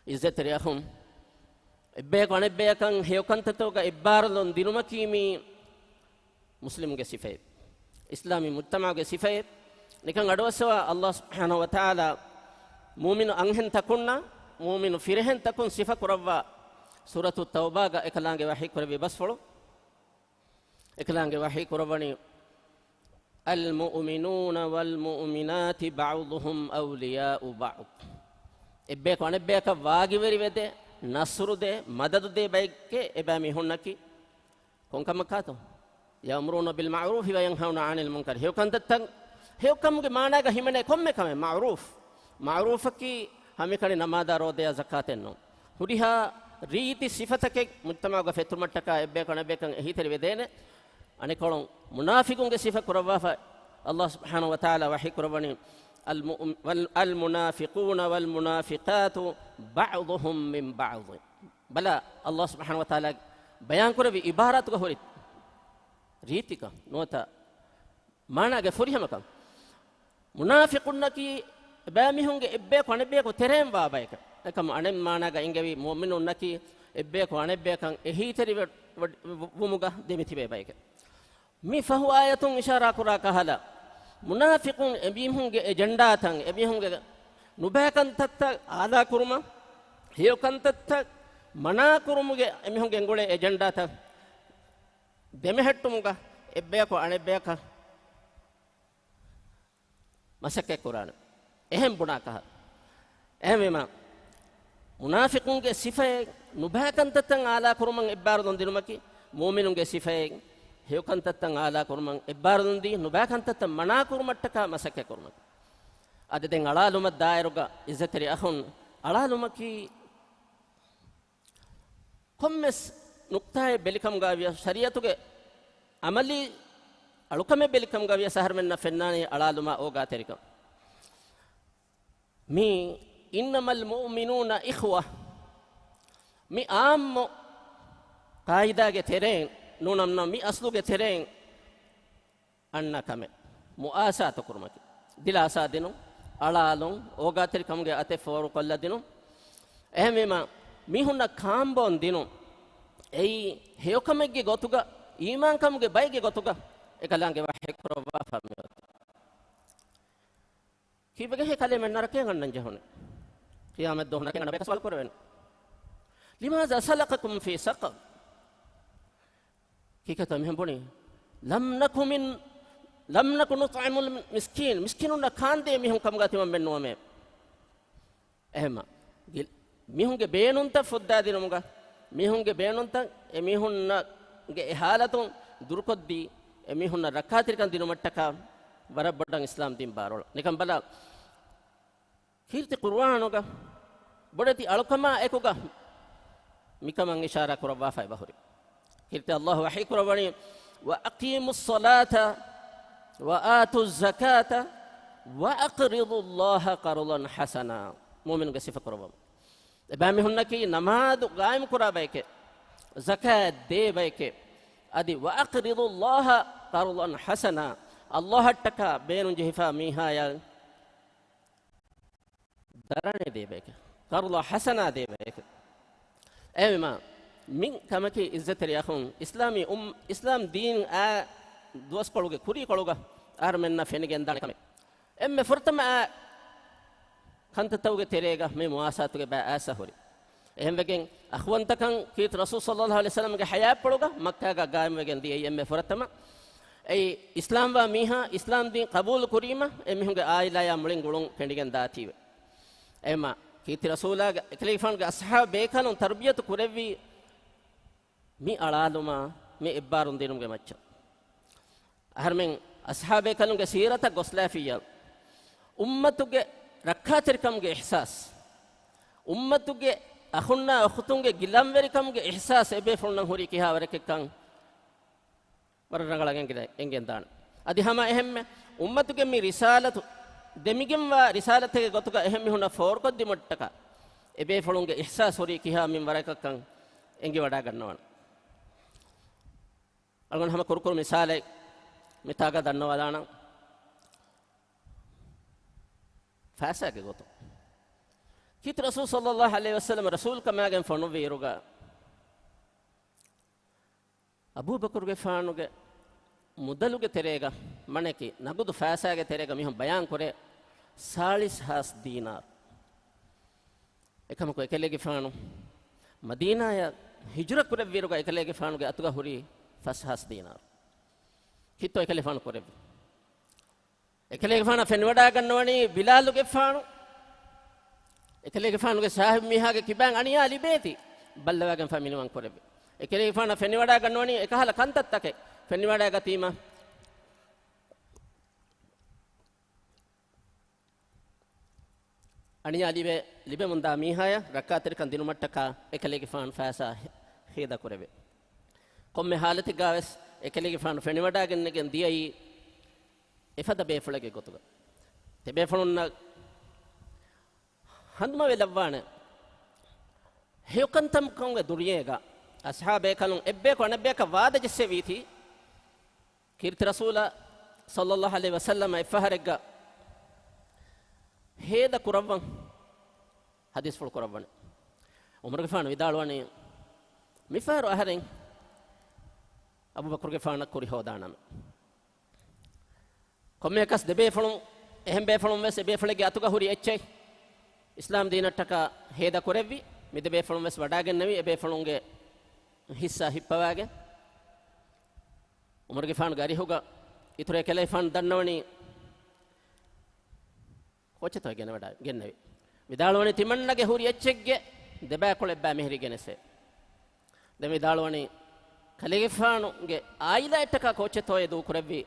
ޢިއްޒަތްތެރި އަޚުން، އެއްބަޔަކު އަނެއްބަޔަކަށް ހެޔޮކަންތައްތަކުގަ އެއްބާރުލުން ދިނުމަކީ މީ މުސްލިމުގެ ސިފައެއް، އިސްލާމީ މުޖްތަމަޢުގެ ސިފައެއް. ނިކަން އަޑުއައްސަވާ، ﷲ ސުބްޙާނަހޫ ވަތަޢާލާ މުއުމިނު އަންހެންތަކުންނާ މުއުމިނު ފިރިހެންތަކުން ސިފަ ކުރައްވާ ސޫރަތު ތައުބާގަ އެކަލާނގެ ވަޙީ ކުރެއްވި ބަސްފުޅު. އެކަލާނގެ ވަޙީ ކުރައްވަނީ، المؤمنون والمؤمنات بعضهم أولياء بعض. އެއްބަޔަކު އަނެއްބަޔަކަށް ވާގިވެރިވެދޭ، ނަޞްރުދޭ، މަދަދުދޭ ބައެއްގެ އެބައިމީހުންނަކީ ކޮންކަމަކާތޯ؟ يأمرون بالمعروف وينهون عن المنكر. ހެޔޮކަންތައްތައް، ހެޔޮކަމުގެ މާނާގަ ހިމެނޭ ކޮންމެ ކަމެއް މަޢުރޫފް. މަޢުރޫފަކީ ހަމައެކަނި ނަމާދާ ރޯދަޔާ ޒަކާތެއް ނޫން. ހުރިހާ ރީތި ސިފަތަކެއް މުޖްތަމަޢުގަ ފެތުރުމަށްޓަކާ އެއްބަޔަކު އަނެއްބަޔަކަށް އެހީތެރިވެދޭނެ. އަނެއްކޮޅުން މުނާފިޤުންގެ ސިފަ ކުރައްވާފަ، ﷲ ސުބްޙާނަހޫ ވަތަޢާލާ ވަޙީ ކުރައްވަނީ، المؤم-، وال-، المنافقون والمنافقات بعضهم من بعض. ބަލާ، ﷲ ސުބްޙާނަހޫ ވަތަޢާލާ ބަޔާންކުރެއްވި ޢިބާރާތުގަ ހުރި ރީތިކަން ނުވަތަ މާނާގެ ފުރިހަމަކަން. މުނާފިޤުންނަކީ އެބައިމީހުންގެ އެއްބަޔަކު އަނެއްބަޔަކު ތެރޭން ވާ ބަޔެކެވެ. އެކަމު އަނެއް މާނާގަ އިނގެވީ މުއުމިނުންނަކީ އެއްބަޔަކު އަނެއްބަޔަކަށް އެހީތެރިވެ-، ވެ-، ވުމުގަ ދެމިތިބޭ ބަޔެކެވެ. މި ފަހު އާޔަތުން އިޝާރާ ކުރާ ކަހަލަ، މުނާފިޤުން އެމީހުންގެ އެޖެންޑާތައް، އެމީހުންގެ ނުބައިކަންތައްތައް އާލާކުރުމަށް، ހެޔޮކަންތައްތައް މަނާކުރުމުގެ އެމީހުންގެ އެނގުޅޭ އެޖެންޑާތައް ދެމެހެއްޓުމުގަ އެއްބަޔަކު އަނެއްބަޔަކަށް މަސައްކަތް ކުރާނެ. އެހެން ބުނާކަހަ. އެހެންވީމަ، މުނާފިޤުންގެ ސިފައެއް ނުބައި ކަންތައްތައް އާލާކުރުމަށް އެއްބާރުލުން ދިނުމަކީ، މުއުމިނުންގެ ސިފައެއް ހެޔޮ ކަންތައްތައް އާލާކުރުމަށް އެއްބާރުލުން ދީ، ނުބައި ކަންތައްތައް މަނާކުރުމަށްޓަކާ މަސައްކަތް ކުރުމަކީ. އަދި ދެން އަޅާލުމަށް ދާއިރުގަ އިއްޒަތްތެރި އަޚުން، އަޅާލުމަކީ ކޮންމެސް ނުކްތާއެއް ބެލިކަމުގަ ވިޔަސް، ޝަރީޢަތުގެ ޢަމަލީ އަޅުކަމެއް ބެލިކަމުގަ ވިޔަސް، އަހަރުމެންނަށް ފެންނާނީ އަޅާލުމާ އޯގާތެރިކަން. މީ إنما المؤمنون إخوة، މި ޢާއްމު ޤާއިދާގެ ތެރެއިން ނޫނަމަ، މި އަސްލުގެ ތެރެއިން އަންނަ ކަމެއް މުއާސާތު ކުރުމަކީ. ދިލާސާ ދިނުން، އަޅާލުން، އޯގާތެރިކަމުގެ އަތެއް ފޯރުކޮށްލަ ދިނުން. އެހެންވީމަ، މީހުންނަށް ކާނބޯން ދިނުން. އެއީ ހެޔޮކަމެއްގެ ގޮތުގަ، އީމާންކަމުގެ ބައެއްގެ ގޮތުގަ އެކަލާނގެ ވަޙީ ކުރައްވާފަ މިއޮތީ. ކީއްވެގެން ހޭ ކަލޭމެން ނަރަކަޔަށް އަންނަން ޖެހުނީ؟ ޤިޔާމަތް ދުވަހު ނަރަކަޔަށް އަންނަ ބަޔަކަށް ސުވާލު ކުރެވޭނެ. لماذا سلككم في سقر؟ ކީކޭތޯ މިހެން ބުނީ؟ لم نك من، لم نك نطعم المسكين، މިސްކީނުންނަށް ކާންދޭ މީހުން ކަމުގަ ތިމަންމެން ނުވަމޭ. އެހެމަ، ގި-، މީހުންގެ ބޭނުންތައް ފުއްދާދިނުމުގަ، މީހުންގެ ބޭނުންތައް އެމީހުންނަށް ގެ އެ ހާލަތުން ދުރުކޮށްދީ، އެމީހުންނަށް ރައްކާތެރިކަން ދިނުމަށްޓަކާ ވަރަށް ބޮޑަށް އިސްލާމް ދީން ބާރުއަޅާ. ނިކަން ބަލަ، ކީރިތި ޤުރުއާނުގަ ބޮޑެތި އަޅުކަމާ އެކުގަ މިކަމަށް އިޝާރާ ކުރައްވާފަ އެބަހުރި. ކީރިތި ﷲ ވަޙީ ކުރައްވަނީ، وأقيموا الصلاة وآتوا الزكاة وأقرضوا الله قرضا حسنا. މުއުމިނުގެ ސިފަ ކުރައްވަމު. އެބައިމީހުންނަކީ ނަމާދު ގާއިމް ކުރާ ބައެކޭ، ޒަކާތް ދޭ ބައެކޭ. އަދި، وأقرضوا الله قرضا حسنا، ﷲ އަށްޓަކާ ބޭނުން ޖެހިފާ މީހާޔަށް ދަރަނި ދޭ ބައެކޭ، ޤަރްޟަ ޙަސަނާ ދޭ ބައެކޭ. އެހެންވީމާ، މި ކަމަކީ އިއްޒަތްތެރި އަޚުން، އިސްލާމީ އުން-، އިސްލާމް ދީން އާ ދުވަސްކޮޅުގެ ކުރީކޮޅުގަ އަހަރުމެންނަށް ފެނިގެންދާނެ ކަމެއް. އެންމެ ފުރަތަމަ އާ ކަންތައްތަކުގެ ތެރޭގަ މި މުވާސާތުގެ ބައި އައިސް ހުރި. އެހެންވެގެން އަޚުވަންތަކަން ކީރިތި ރަސޫލު ޞައްލައްލާހު ޢަލައިހި ވަސައްލަމްގެ ޙަޔާތްޕުޅުގަ މައްކާގަ ގާއިމްވެގެން ދިޔައީ އެންމެ ފުރަތަމަ. އެއީ އިސްލާމްވާ މީހާ އިސްލާމް ދީން ޤަބޫލު ކުރީމަ އެމީހުންގެ ޢާއިލާޔާ މުޅިން ގުޅުން ކެނޑިގެން ދާތީވެ. އެހެމަ ކީރިތި ރަސޫލާގެ އެކަލޭގެފާނުގެ އަޞްޙާބު ބޭކަލުން ތަރުބިޔަތު ކުރެއްވީ މި އަޅާލުމާ މި އެއްބާރުން ދިނުމުގެ މައްޗަށް. އަހަރުމެން އަޞްޙާބޭކަލުންގެ ސީރަތަށް ގޮސްލާފިއްޔާ، އުއްމަތުގެ ރައްކާތެރިކަމުގެ އިޙްސާސް، އުއްމަތުގެ އަޚުންނާ އުޚުތުންގެ ގިލަންވެރިކަމުގެ އިޙްސާސް އެބޭފުޅުންނަށް ހުރީ ކިހާވަރެކެއްކަން ވަރަށް ރަނގަޅަށް އެނގި-، އެނގެންދާނެ. އަދި ހަމަ އެހެންމެ އުއްމަތުގެ މި ރިސާލަތު ދެމިގެންވާ ރިސާލަތެއްގެ ގޮތުގަ އެހެން މީހުންނަށް ފޯރުކޮށްދިމަށްޓަކާ އެބޭފުޅުންގެ އިޙްސާސް ހުރީ ކިހާ މިންވަރަކަށްކަން އެނގިވަޑާގަންނަވާނެ. އަޅުގަނޑު ހަމަ ކުރުކުރު މިސާލެއް މިތާގަ ދަންނަވާލާނަން. ފައިސާގެ ގޮތުން ކީރިތި ރަސޫލު ޞައްލައްލާހު ޢަލައިހި ވަސައްލަމަ ރަސޫލުކަމާގެން ފޮނުއްވިއިރުގަ، އަބޫބަކުރުގެފާނުގެ މުދަލުގެ ތެރޭގަ، މަނަކީ ނަގުދު ފައިސާގެ ތެރޭގަ މީހުން ބަޔާން ކުރޭ ސާޅީސް ހާސް ދީނާރު. އެކަމަކު އެކަލޭގެފާނު މަދީނާޔަށް ހިޖުރަ ކުރެއްވިއިރުގަ އެކަލޭގެފާނުގެ އަތުގަ ހުރީ ފަސް ހާސް ދީނާރު. ކީއްތޯ އެކަލޭގެފާނު ކުރެއްވީ؟ އެކަލޭގެފާނަށް ފެނިވަޑާގަންނަވަނީ ބިލާލުގެފާނު އެކަލޭގެފާނުގެ ސާހިބު މީހާގެ ކިބައިން އަނިޔާ ލިބޭތީ ބައްލަވާގެންފާ މިނިވަން ކުރެއްވި. އެކަލޭގެފާނަށް ފެނިވަޑާގަންނަވަނީ އެކަހަލަ ކަންތައްތަކެއް ފެނިވަޑާގަތީމަ، އަނިޔާ ލިބޭ، ލިބެމުންދާ މީހާޔަށް ރައްކާތެރިކަން ދިނުމަށްޓަކާ އެކަލޭގެފާނު ފައިސާ ހޭ-، ހޭދަކުރެވޭ. ކޮންމެ ހާލަތެއްގާވެސް އެކަލޭގެފާނު ފެނިވަޑާގެންނެގެން ދިޔައީ އެފަދަ ބޭފުޅެއްގެ ގޮތުގަ. ތިބޭފުޅުންނަށް ހަނދުމަވެލައްވާނެ. ހެޔޮކަންތައްކަމުގެ ދުނިޔޭގަ އަޞްޙާބޭކަލުން އެއްބަޔަކު އަނެއްބަޔަކަށް ވާދަ ޖެއްސެވީތީ، ކީރިތި ރަސޫލާ ޞައްލައްލާހު ޢަލައިހި ވަސައްލަމަ އެއްފަހަރެއްގަ ހޭދަ ކުރައްވަން ޙަދީޘްފުޅު ކުރައްވަނީ. ޢުމަރުގެފާނު ވިދާޅުވަނީ، މިފަހަރު އަހަރެން އަބޫބަކުރުގެފާނަށް ކުރި ހޯދާނަމޭ. ކޮންމެއަކަސް ދެބޭފުޅުން، އެހެން ބޭފުޅުން ވެސް އެބޭފުޅެއްގެ އަތުގަ ހުރި އެއްޗެއް އިސްލާމް ދީނަށްޓަކާ ހޭދަ ކުރެއްވި. މި ދެބޭފުޅުން ވެސް ވަޑާގެންނެވި އެބޭފުޅުންގެ ހިއްސާ ހިއްޕަވާގެން. ޢުމަރުގެފާނުގެ އަރިހުގަ އިތުރު އެކަލޭގެފާނު ދަންނަވަނީ ކޯޗެއްތޯ ގެނެވަޑާ-، ގެންނެވި. ވިދާޅުވަނީ ތިމަންނަގެ ހުރި އެއްޗެއްގެ ދެބައިކުޅަ އެއްބައި މިހިރީ ގެނެސް. ދެން ވިދާޅުވަނީ ކަލޭގެފާނުގެ އާއިލާއަށްޓަކާ ކޯއްޗެއްތޯއޭ ދޫކުރެއްވީ؟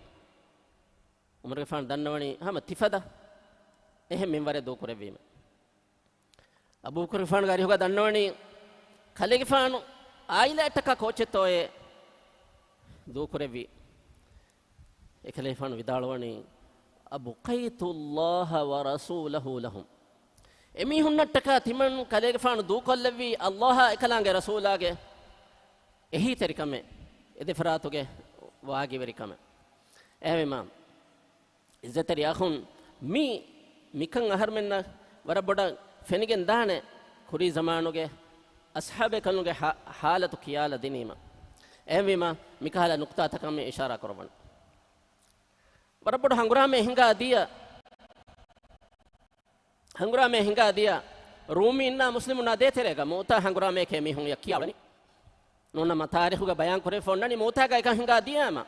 ޢުމަރުގެފާނު ދަންނަވަނީ ހަމަ ތިފަދަ އެހެން މިންވަރެއް ދޫކުރެއްވީމަ. އަބޫބަކުރުގެފާނުގެ އަރިހުގަ ދަންނަވަނީ ކަލޭގެފާނު އާއިލާއަށްޓަކާ ކޯއްޗެއްތޯއޭ ދޫކުރެއްވީ؟ އެކަލޭގެފާނު ވިދާޅުވަނީ، "أبقيت الله ورسوله لهم." އެމީހުންނަށްޓަކާ ތިމަން ކަލޭގެފާނު ދޫކޮށްލެއްވީ ﷲ އާ އެކަލާނގެ ރަސޫލާގެ އެހީތެރިކަމެއް، އެދެފަރާތުގެ ވާގިވެރިކަމެއް. އެހެންވީމާ، އިއްޒަތްތެރި އަޚުން، މި، މިކަން އަހަރުމެންނަށް ވަރަށް ބޮޑަށް ފެނިގެން ދާނެ، ކުރީ ޒަމާނުގެ އަޞްޙާބޭކަލުންގެ ޙާ-، ޙާލަތު ކިޔާލަ ދިނީމަ. އެހެންވީމަ، މިކަހަލަ ނުކުތާތަކަށް މި އިޝާރާ ކުރައްވަން. ވަރަށް ބޮޑު ހަނގުރާމައެއް ހިނގާ ދިޔަ، ހަނގުރާމައެއް ހިނގާ ދިޔަ، ރޫމީންނާ މުސްލިމުންނާ ދޭތެރޭގަ މޫތާ ހަނގުރާމައެކޭ މީހުން އެ ކިޔާވަނީ. ނޫނަމަ ތާރީޚުގަ ބަޔާން ކުރެވިފަ އޮންނަނީ މޫތާގަ އެކަން ހިނގާ ދިޔައިމަ.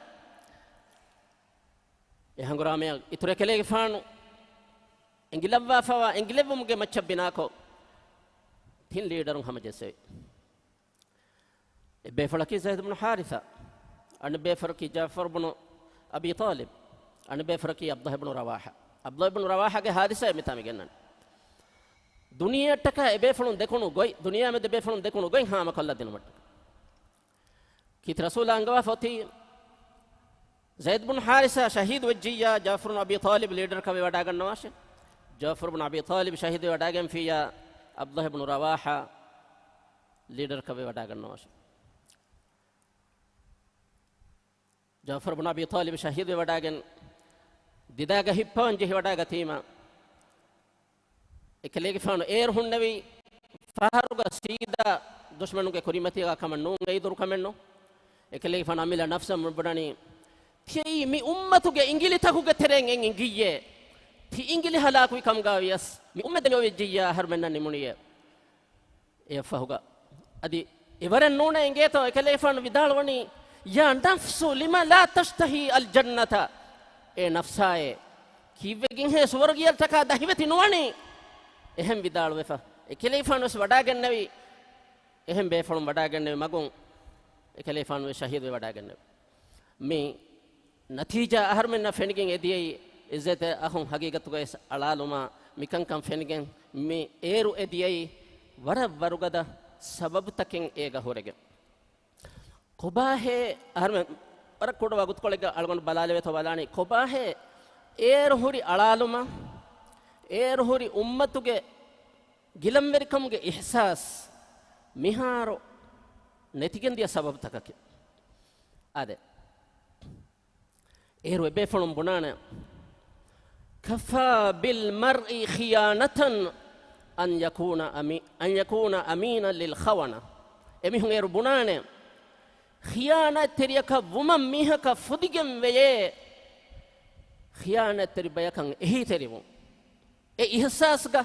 އެ ހަނގުރާމަޔަށް އިތުރު އެކަލޭގެފާނު އެނގިލައްވާފަވާ އެނގިލެއްވުމުގެ މައްޗަށް ބިނާކޮށް، ތިން ލީޑަރުން ހަމަޖެއްސެވި. އެއްބޭފުޅަކީ ޒައިދު ބުނު ޙާރިޘާ، އަނެއްބޭފުޅަކީ ޖަޢުފަރު ބުނު އަބީ ޠާލިބް، އަނެއްބޭފުޅަކީ ޢަބްދުﷲ ބުނު ރަވާޙާ. ޢަބްދުﷲ ބުނު ރަވާޙާގެ ޙާދިސާއެއް މިތާ މި ގެންނަނީ. ދުނިޔެއަށްޓަކާ އެބޭފުޅުން ދެކުނު ގޮތް، ދުނިޔެމެދު އެބޭފުޅުން ދެކުނު ގޮތް ހާމަކޮށްލަދިނުމަށްޓަކާ. ކީރިތި ރަސޫލާ އަންގަވާފަ އޮތީ، ޒައިދު ބުނު ޙާރިޘާ ޝަހީދު ވެއްޖިއްޔާ، ޖަޢުފަރު ބުނު އަބީ ޠާލިބް ލީޑަރަކަށް ވެވަޑާގަންނަވާށޭ. ޖަޢުފަރު ބުނު އަބީ ޠާލިބް ޝަހީދު ވެވަޑާގެންފިއްޔާ، ޢަބްދުﷲ ބުނު ރަވާޙާ ލީޑަރަކަށް ވެވަޑާގަންނަވާށޭ. ޖަޢުފަރު ބުނު އަބީ ޠާލިބް ޝަހީދު ވެވަޑާގެން ދިދާގަ ހިއްޕަވަން ޖެހިވަޑާގަތީމަ، އެކަލޭގެފާނު އޭރު ހުންނެވީ ފަހަރުގަ ސީދާ ދުޝްމަނުގެ ކުރިމަތީގަ ކަމަށް ނޫން، އެއީ ދުރުކަމެއްނު. އެކަލޭގެފާނު އަމިއްލަ ނަފްސަށް ބުނަނީ، ތިޔައީ މި އުއްމަތުގެ އިނގިލިތަކުގެ ތެރެއިން އެއް އިނގިއްޔޭ. ތި އިނގިލި ހަލާކުވި ކަމުގަ ވިޔަސް މި އުއްމަތް ދެމިވެއްޖިއްޔާ އަހަރުމެންނަށް ނިމުނިއޭ. އެއަށްފަހުގަ އަދި އެވަރެއް ނޫނޭ އިނގޭތޯ؟ އެކަލޭގެފާނު ވިދާޅުވަނީ، "يا نفس لم لا تشتهي الجنة؟" އޭ ނަފްސާއޭ، ކީއްވެގެންހޭ ސުވަރުގެއަށްޓަކާ ދަހިވެތި ނުވަނީ؟ އެހެން ވިދާޅުވެފަ، އެކަލޭގެފާނު ވެސް ވަޑާގެންނެވި، އެހެން ބޭފުޅުން ވަޑާގެންނެވި މަގުން އެކަލޭގެފާނު ވެސް ޝަހީދުވެ ވަޑާގެންނެވި. މި ނަތީޖާ އަހަރުމެންނަށް ފެނިގެން އެދިޔައީ، އިއްޒަތްތެރި އަޚުން، ހަގީގަތުގައި އަޅާލުމާ މިކަންކަން ފެނިގެން މި އޭރު އެދިޔައީ ވަރަށް ވަރުގަދަ ސަބަބުތަކެއް އޭގަ ހުރެގެން. ކޮބާހޭ އަހަރުމެން ވަރަށް ކުޑަ ވަގުތުކޮޅެއްގަ އަޅުގަނޑު ބަލާލެވޭތޯ ބަލާނީ، ކޮބާހޭ އޭރު ހުރި އަޅާލުމަށް، އޭރު ހުރި އުއްމަތުގެ ގިލަންވެރިކަމުގެ އިޙްސާސް މިހާރު ނެތިގެންދިޔަ ސަބަބުތަކަކީ. އާދެ، އޭރު އެބޭފުޅުން ބުނާނެ، "كفى بالمرء خيانة أن يكون أمي-، أن يكون أمينا للخونة." އެމީހުން އޭރު ބުނާނެ، ޚިޔާނާތްތެރިޔަކަށް ވުމަށް މީހަކަށް ފުދިގެން ވެޔޭ، ޚިޔާނާތްތެރި ބަޔަކަށް އެހީތެރިވުން. އެ އިޙްސާސްގަ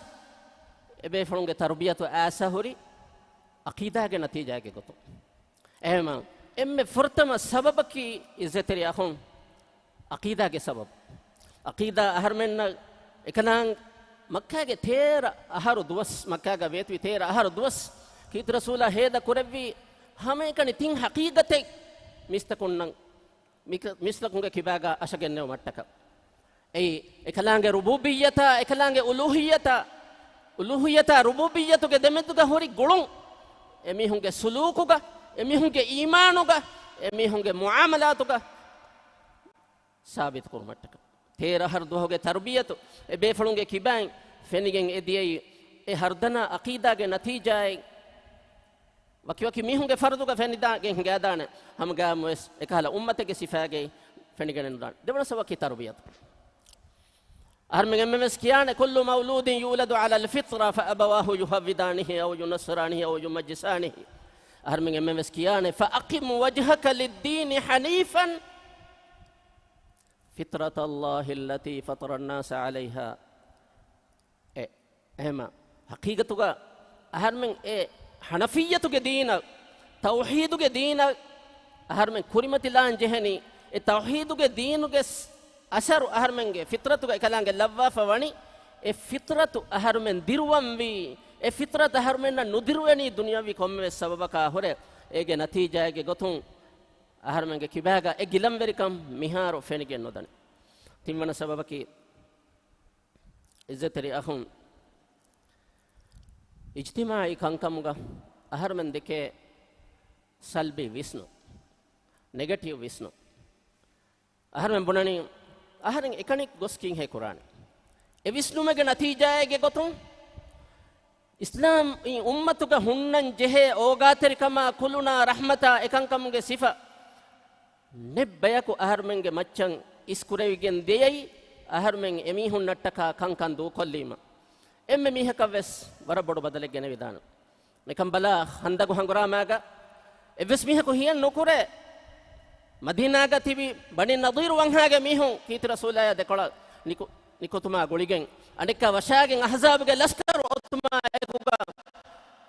އެބޭފުޅުންގެ ތަރުބިޔަތު އައިސް ހުރި ޢަޤީދާގެ ނަތީޖާގެ ގޮތުން. އެހެންވީމަ، އެންމެ ފުރަތަމަ ސަބަބަކީ އިއްޒަތްތެރި އަޚުން، ޢަޤީދާގެ ސަބަބު. ޢަޤީދާ އަހަރުމެންނަށް އެކަލާނގެ މައްކާގެ ތޭރަ އަހަރު ދުވަސް، މައްކާގަ ވޭތުވި ތޭރަ އަހަރު ދުވަސް، ކީރިތި ރަސޫލާ ހޭދަ ކުރެއްވީ ހަމައެކަނި ތިން ޙަޤީޤަތެއް މީސްތަކުންނަށް މިކަ-، މީސްތަކުންގެ ކިބާގަ އަށަގެންނެވުމަށްޓަކަ. އެއީ، އެކަލާނގެ ރުބޫބިއްޔަތާ، އެކަލާނގެ އުލޫހިއްޔަތާ، އުލޫހިއްޔަތާ ރުބޫބިއްޔަތުގެ ދެމެދުގަ ހުރި ގުޅުން، އެމީހުންގެ ސުލޫކުގަ، އެމީހުންގެ އީމާނުގަ، އެމީހުންގެ މުޢާމަލާތުގަ ސާބިތު ކުރުމަށްޓަކަ. ތޭރަ އަހަރު ދުވަހުގެ ތަރުބިޔަތު އެ ބޭފުޅުންގެ ކިބައިން ފެނިގެން އެދިޔައީ، އެ ހަރުދަނާ ޢަޤީދާގެ ނަތީޖާއެއް. ވަކިވަކި މީހުންގެ ފަރުދުގަ ފެނިދާގެން ހިނގާދާނެ، ހަމަގައިމުވެސް އެކަހަލަ އުއްމަތެއްގެ ސިފައިގައި ފެނިގެނެއް ނުދާނެ. ދެވަނަ ސަބަބަކީ ތަރުބިޔަތު. އަހަރުމެން އެންމެންވެސް ކިޔާނެ، "كل مولود يولد على الفطرة فأبواه يهودانه أو ينصرانه أو يمجسانه." އަހަރުމެން އެންމެންވެސް ކިޔާނެ، "فأقم وجهك للدين حنيفا فطرة الله التي فطر الناس عليها." އެ، އެހެމަ، ޙަޤީޤަތުގަ އަހަރުމެން އެ ޙަނަފިއްޔަތުގެ ދީނަށް، ތައުޙީދުގެ ދީނަށް އަހަރުމެން ކުރިމަތިލާން ޖެހެނީ، އެ ތައުޙީދުގެ ދީނުގެ ސް-، އަސަރު އަހަރުމެންގެ ފިޠްރަތުގަ އެކަލާނގެ ލައްވާފަ ވަނީ، އެ ފިޠްރަތު އަހަރުމެން ދިރުވަންވީ، އެ ފިޠްރަތު އަހަރުމެންނަށް ނުދިރުވެނީ ދުނިޔަވީ ކޮންމެވެސް ސަބަބަކާ ހުރެ، އޭގެ ނަތީޖާއެއްގެ ގޮތުން އަހަރުމެންގެ ކިބާގަ އެ ގިލަންވެރިކަން މިހާރު ފެނިގެން ނުދަނީ. ތިންވަނަ ސަބަބަކީ، އިއްޒަތްތެރި އަޚުން، އިޖްތިމާޢީ ކަންކަމުގަ އަހަރުމެން ދެކޭ ސަލްބީ ވިސްނުން، ނެގެޓިވް ވިސްނުން. އަހަރުމެން ބުނަނީ، އަހަރެން އެކަނި ގޮސް ކީހޭ ކުރާނެ. އެ ވިސްނުމެއްގެ ނަތީޖާއެއްގެ ގޮތުން، އިސްލާމް އުއްމަތުގަ ހުންނަން ޖެހޭ އޯގާތެރިކަމާ، ކުލުނާ، ރަޙްމަތާ، އެކަންކަމުގެ ސިފަ ނެއް ބަޔަކު އަހަރުމެންގެ މައްޗަށް އިސްކުރެވިގެން ދިޔައީ، އަހަރުމެން އެމީހުންނަށްޓަކާ ކަންކަން ދޫކޮށްލީމަ. އެންމެ މީހަކަށްވެސް ވަރަށް ބޮޑު ބަދަލެއް ގެނެވިދާނެ. ނިކަން ބަލާ، ޚަންދަގު ހަނގުރާމާގަ އެއްވެސް މީހަކު ހިޔެއް ނުކުރޭ. މަދީނާގަ ތިބި ބަނީ ނަޟީރު ވަންހާގެ މީހުން ކީރިތި ރަސޫލާޔާ ދެކޮޅަށް ނިކު-، ނިކުތުމާ ގުޅިގެން، އަނެއްކާ ވަށާގެން އަޙްޒާބުގެ ލަސްކަރު އޮތުމާ އެކުގަ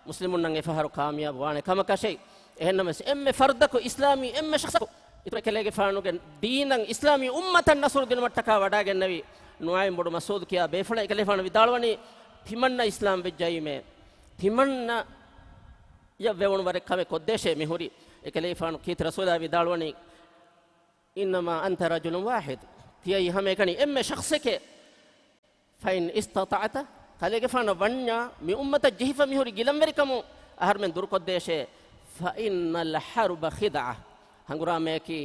މުސްލިމުންނަށް އެފަހަރު ކާމިޔާބު ވާނެ ކަމަކަށެއް. އެހެންނަމަވެސް، އެންމެ ފަރްދަކު އިސްލާމީ އެންމެ ޝަޚްޞަކު އިތުރު އެކަލޭގެފާނުގެ ދީނަށް އިސްލާމީ އުއްމަތަށް ނަޞްރު ދިނުމަށްޓަކާ ވަޑާގެންނެވި ނުޢައިމް ބުނު މަސްޢޫދު ކިޔާ ބޭފުޅާ އެކަލޭގެފާނު ވިދާޅުވަނީ، ތިމަންނަ އިސްލާމް ވެއްޖައީމޭ، ތިމަންނަ ޔަށް ވެވުނު ވަރެއް ކަމެއް ކޮށްދޭށޭ މިހުރީ. އެކަލޭގެފާނު ކީރިތި ރަސޫލާ ވިދާޅުވަނީ، إنما أنت رجل واحد، ތިޔައީ ހަމައެކަނި އެންމެ ޝަޚްޞެކޭ. فإن استطعت، ކަލޭގެފާނަށް ވަންޏާ މި އުއްމަތަށް ޖެހިފަ މިހުރި ގިލަންވެރިކަމުން އަހަރުމެން ދުރުކޮށްދޭށޭ. فإن الحرب خدعة، ހަނގުރާމަޔަކީ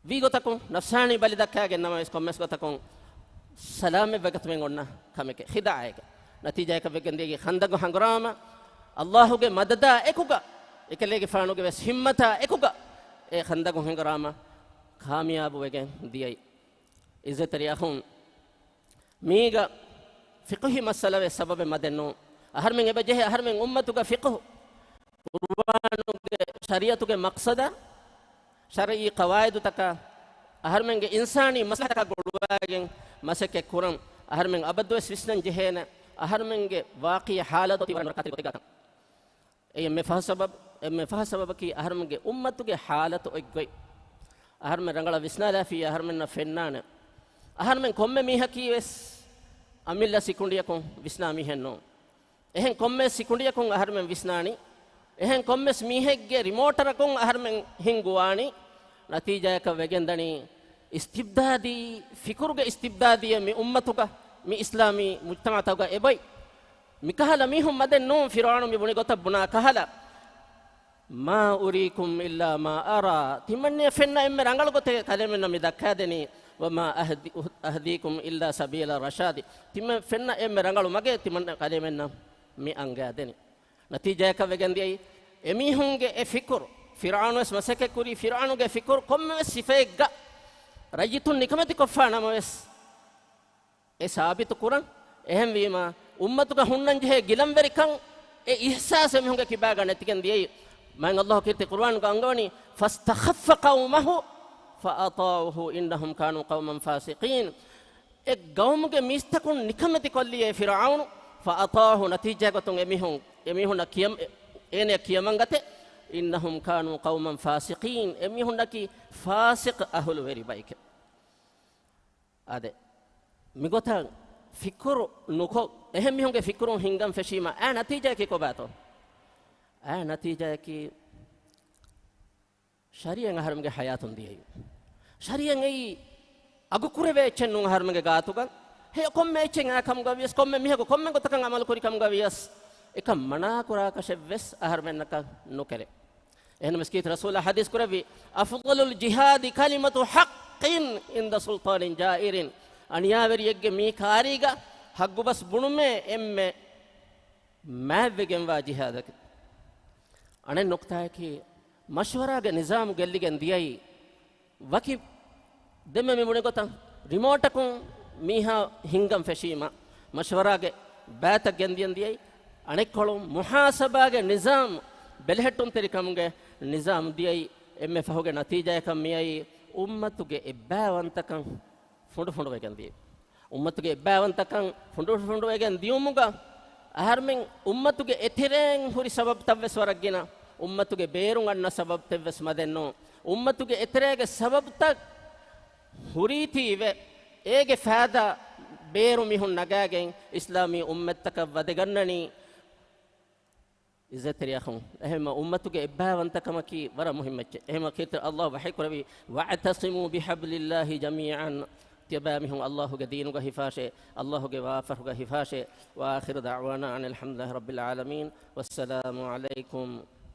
ވީގޮތަކުން ނަފްސާނީ ބަލި ދައްކާގެން ނަމަވެސް، ކޮންމެސް ގޮތަކުން ސަލާމަތްވެގަތުމެއް އޮންނަ ކަމެކޭ. ޚިދާޢައެކޭ. ނަތީޖާއަކަށް ވެގެން ދިޔައީ ޚަންދަގު ހަނގުރާމަ، އައްލާހުގެ މަދަދާ އެކުގަ، އެކަލޭގެފާނުގެ ވެސް ހިއްމަތާ އެކުގަ އެ ޚަންދަގު ހަނގުރާމަ ކާމިޔާބުވެގެން ދިޔައީ. އިއްޒަތްތެރި އަޚުން، މީގަ ފިޤުހީ މައްސަލަވެސް ސަބަބެއް މަދެއް ނޫން. އަހަރުމެން އެބަ ޖެހޭ އަހަރުމެން އުއްމަތުގަ ފިޤުހު، ޤުރުއާނުގެ ޝަރީޢަތުގެ މަޤްޞަދާ، ޝަރްޢީ ޤަވާއިދުތަކާ، އަހަރުމެންގެ އިންސާނީ މަސްލަހަތަކާ ގުޅުވާގެން މަސައްކަތް ކުރަން، އަހަރުމެން އަބަދުވެސް ވިސްނަން ޖެހޭނެ، އަހަރުމެންގެ ވާޤިޢީ ޙާލަތު ތިބަން ރަކާތެރި ގޮތެއްގަ ކަން. އެ އެންމެ ފަހު ސަބަބު، އެންމެ ފަހު ސަބަބަކީ އަހަރުމެންގެ އުއްމަތުގެ ޙާލަތު އޮތްގޮތް. އަހަރުމެން ރަނގަޅަށް ވިސްނާލާފިއްޔާ އަހަރުމެންނަށް ފެންނާނެ. އަހަރުމެން ކޮންމެ މީހަކީ ވެސް އަމިއްލަ ސިކުނޑިއަކުން ވިސްނާ މީހެއް ނޫން. އެހެން ކޮންމެ ސިކުނޑިއަކުން އަހަރުމެން ވިސްނާނީ. އެހެން ކޮންމެސް މީހެއްގެ ރިމޯޓަރަކުން އަހަރުމެން ހިންގުވާނީ. ނަތީޖާއަކަށް ވެގެންދަނީ އިސްތިބްދާދީ ފިކުރުގެ އިސްތިބްދާދީއެއް މި އުއްމަތުގަ، މި އިސްލާމީ މުޖްތަމަޢުތަކުގަ އެބައި. މިކަހަލަ މީހުން މަދެއް ނޫން ފިރުޢައުނު މި ބުނި ގޮތަށް ބުނާ ކަހަލަ، ما أريكم إلا ما أرى، ތިމަންނަޔަށް ފެންނަ އެންމެ ރަނގަޅު ގޮތެއް ކަލޭމެންނަށް މި ދައްކާދެނީ، وما أهدي، أهديكم إلا سبيل الرشاد، ތިމަން ފެންނަ އެންމެ ރަނގަޅު މަގެއް ތިމަންނަ ކަލޭމެންނަށް މި އަންގާދެނީ. ނަތީޖާއަކަށް ވެގެންދިޔައީ، އެމީހުންގެ އެ ފިކުރު، ފިރުޢައުނު ވެސް މަސައްކަތްކުރީ، ފިރުޢައުނުގެ ފިކުރު ކޮންމެވެސް ސިފައެއްގަ ރައްޔިތުން ނިކަމެތި ކޮށްފާ ނަމަވެސް، އެ ސާބިތު ކުރަން. އެހެންވީމާ، އުއްމަތުގަ ހުންނަންޖެހޭ ގިލަންވެރިކަން، އެ އިޙްސާސް އެމީހުންގެ ކިބާގަ ނެތިގެން ދިޔައީ. މާތް އައްލާހު ކީރިތި ޤުރުއާނުގަ އަންގަވަނީ، فاستخف قومه فأطاعوه إنهم كانوا قوما فاسقين. އެ ގައުމުގެ މީސްތަކުން ނިކަމެތި ކޮށްލިއޭ ފިރުޢައުނު، فأطاعوه، ނަތީޖާ ގޮތުން އެމީހުން، އެމީހުންނަށް ކިޔަމަ-، އޭނަޔަށް ކިޔަމަންގަތެ، إنهم كانوا قوما فاسقين، އެމީހުންނަކީ ފާސިޤު އަހުލުވެރި ބައެކޭ. އާދެ، މިގޮތަށް ފިކުރު ނުކޮށް، އެހެން މީހުންގެ ފިކުރުން ހިންގަން ފެށީމަ، އާ ނަތީޖާއަކީ ކޮބާތޯ؟ އާ ނަތީޖާއަކީ، ޝަރީޢަތް އަހަރުމެންގެ ޙަޔާތުން ދިޔައީ. ޝަރީޢަތް އެއީ އަގުކުރެވޭ އެއްޗެއް ނޫން އަހަރުމެންގެ ގާތުގަ. ހެޔޮ ކޮންމެ އެއްޗެއް އާ ކަމުގަ ވިޔަސް، ކޮންމެ މީހަކު ކޮންމެ ގޮތަކަށް ޢަމަލު ކުރި ކަމުގަ ވިޔަސް، އެކަން މަނާ ކުރާކަށެއް ވެސް އަހަރުމެންނަކަށް ނުކެރޭ. އެހެންނަމަވެސް ކީރިތި ރަސޫލާ ޙަދީޘް ކުރެއްވި، أفضل الجهاد كلمة حق عند سلطان جائر. އަނިޔާވެރިއެއްގެ މީ ކާރީގަ ޙައްޤު ބަސް ބުނުމޭ އެންމެ މާތްވެގެންވާ ޖިހާދަކީ. އަނެއް ނުކްތާއަކީ، މަޝްވަރާގެ ނިޒާމު ގެއްލިގެން ދިޔައީ، ވަކި ދެންމެ މި ބުނި ގޮތަށް، ރިމޯޓަކުން މީހާ ހިންގަން ފެށީމަ، މަޝްވަރާގެ ބައިތައް ގެންދިޔަން ދިޔައީ. އަނެއްކޮޅުން، މުޙާސަބާގެ ނިޒާމު، ބެލެހެއްޓުންތެރިކަމުގެ ނިޒާމު ދިޔައީ. އެންމެ ފަހުގެ ނަތީޖާއަކަށް މިއައީ، އުއްމަތުގެ އެއްބައިވަންތަކަން ފުނޑުފުނޑުވެގެން ދިޔަ. އުއްމަތުގެ އެއްބައިވަންތަކަން ފުނޑުފުނޑުވެގެން ދިޔުމުގަ، އަހަރުމެން އުއްމަތުގެ އެތެރޭން ހުރި ސަބަބުތައްވެސް ވަރަށް ގިނަ، އުއްމަތުގެ ބޭރުން އަންނަ ސަބަބުތައްވެސް މަދެއް ނޫން. އުއްމަތުގެ އެތެރޭގެ ސަބަބުތައް ހުރީތީވެ، އޭގެ ފައިދާ ބޭރު މީހުން ނަގާގެން އިސްލާމީ އުއްމަތްތަކަށް ވަދެގަންނަނީ. އިއްޒަތްތެރި އަޚުން، އެހެންމަ އުއްމަތުގެ އެއްބައިވަންތަކަމަކީ ވަރަށް މުހިއްމު އެއްޗެއް. އެހެންމަ ކީރިތި އައްލާހު ވަޙީ ކުރެއްވި، "وَاعْتَصِمُوا بِحَبْلِ اللَّهِ جَمِيعًا." ތިޔަބައިމީހުން އައްލާހުގެ ދީނުގަ ހިފާށޭ، އައްލާހުގެ ވާފަރުގަ ހިފާށޭ. وَآخِرُ دَعْوَانَا أَنِ الْحَمْدُ لِلَّهِ رَبِّ الْعَالَمِينَ. وَالسَّلَامُ عَلَيْكُمْ